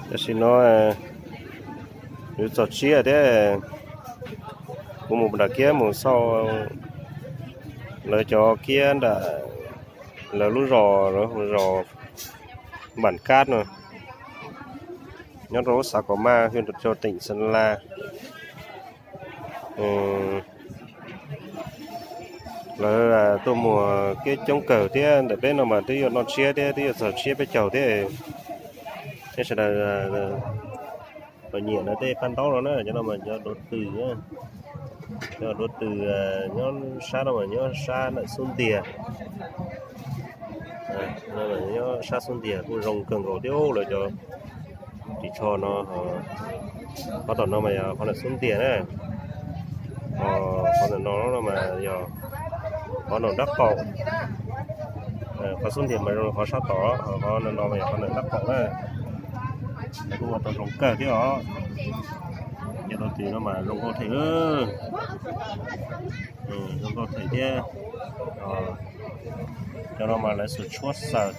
Tam sim no yuav txog tsiab thiab, kuv mus nram kiab mus xauj lawv cov kiab nram lawv lub zos, lawv zos Npam Kab no, nyob rau lub xav Kaum Maj, hwj Nraum Tsau, teem Xa Las. Lawv tuaj muag kiab coob kawg thiab, ntawm peb no mas twb yuav noj tsiab thiab, twb yuav txog tsiab peb caug thiab. Thiab sawv daws los nyiam lawv tej paj ntaub no na, cov no mas cov duav tws, cov duav tws nyob sab no mas nyob sab ntawm xub ntiag, nyob sab xub ntiag kuj zoo kawg nkaus thiab lawv cov ris tsho no. Qhov tom no mas yog qhov ntawm xub ntiag na, qhov ntawm no mas yog qhov nram nraub qaum. Qhov xub ntiag mas zoo qhov sab tod, qhov no mas yog qhov nram nraub qaum na. Kuj ua tau zoo kawg thiab os. Cov duav tws no mas zoo nkauj heev, zoo nkauj heev thiab. Cov no mas lawv xuas tshuab xaws.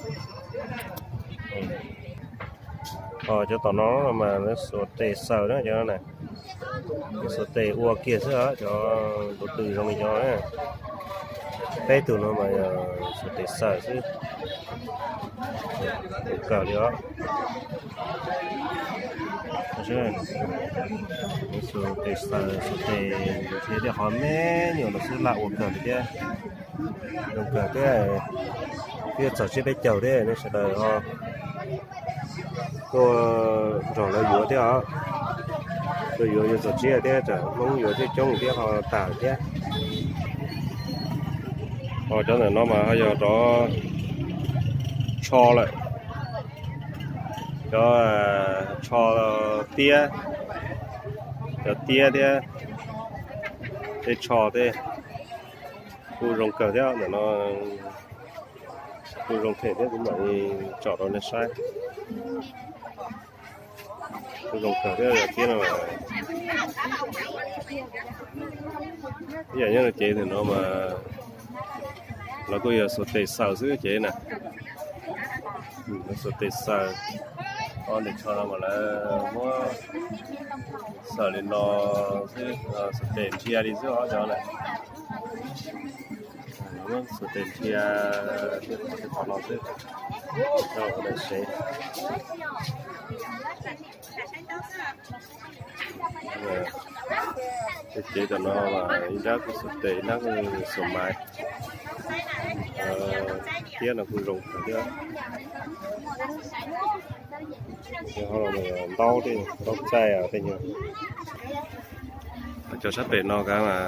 Cov tom no mas lawv xuas tes xaws na, cov no na, lawv xuas tes ua kiag xwb os, cov duav tws zoo li cov na. Peb tug no mas yog xuas tes xaws xwb. Ua kawg li os. Xuas tes xaws, xuas tes nrhiav tej qhov me nyuam no xwb, laj ua kawg li thiab. Zoo kawg thiab, twb yuav txog tsiab peb caug thiab, nej sawv daws ho tuaj nrog lawv yuav thiab os. Tuaj yuav yuav txog tsiab thiab, tsam Hmoob yuav coob coob thiab ho tag thiab. Ho cov ntawm no mas ho yog cov tsho lawm, cov tsho tiab, cov tiab thiab tej tsho tej kuj zoo kawg thiab. Ntawm no kuj zoo kawg thiab, kuv mam li tsom rau nej saib. Kuj zoo kawg thiab, tiab no. Ib yam nyob rau cev ntawm no mas lawv kuj yog xuas tes xaws xwb cev na. Lawv xuas tes xaws, ob ntawm tsho no mas lawv muab xaws li no xwb, xuas tes nrhia li xwb os cov na. Xuas tes nrhia tej qhov no xwb, coj los sev. Tej cev tom no mas ib nrab kuj xuas tes, ib nrab kuj xuas maiv. Tiab no kuj zoo kawg thiab. Ntaub, ntaub txaij tej nyuag. Cov sab pem no kav mas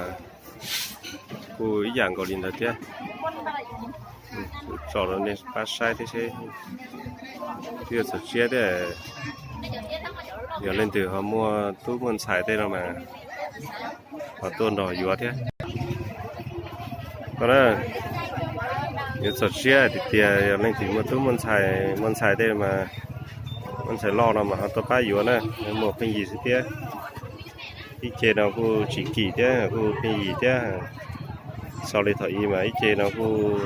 kuj ib yam nkaus li ntawd thiab. Tsom rau nej pab saib thiab seb twb yuav txog tsiab thiab, yog leej twg ho muaj tub muaj ntxhais tej no mas ho tuaj nrog yuav thiab. Koj na, yuav txog tsiab tiag tiag, yog leej twg muaj tub muaj ntxhais, muaj ntxhais tej mas, muaj ntxhais loj no mas ho tuaj pab yuav na, muaj pheej yig xwb thiab. Ib ce no kuj tsis kim thiab, kuj pheej yig thiab. Xaus li thaum ub mas ib ce no kuj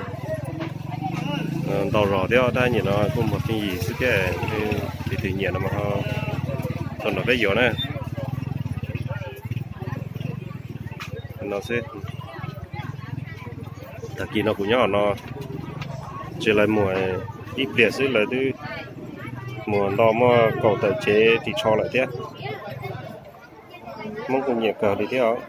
ntau zog thiab, tab sis no kuj muaj pheej yig xwb thiab. Leej twg nyiam no mas ho tuaj nrog peb yuav na. No xwb. Tag kis no kuv nyob no, tsis lawv muag ib pliag xwb lawv twb muag nto muaj kaum tawm cev ris tsho lawm thiab. Hmoob kuj nyiam kawg li thiab os.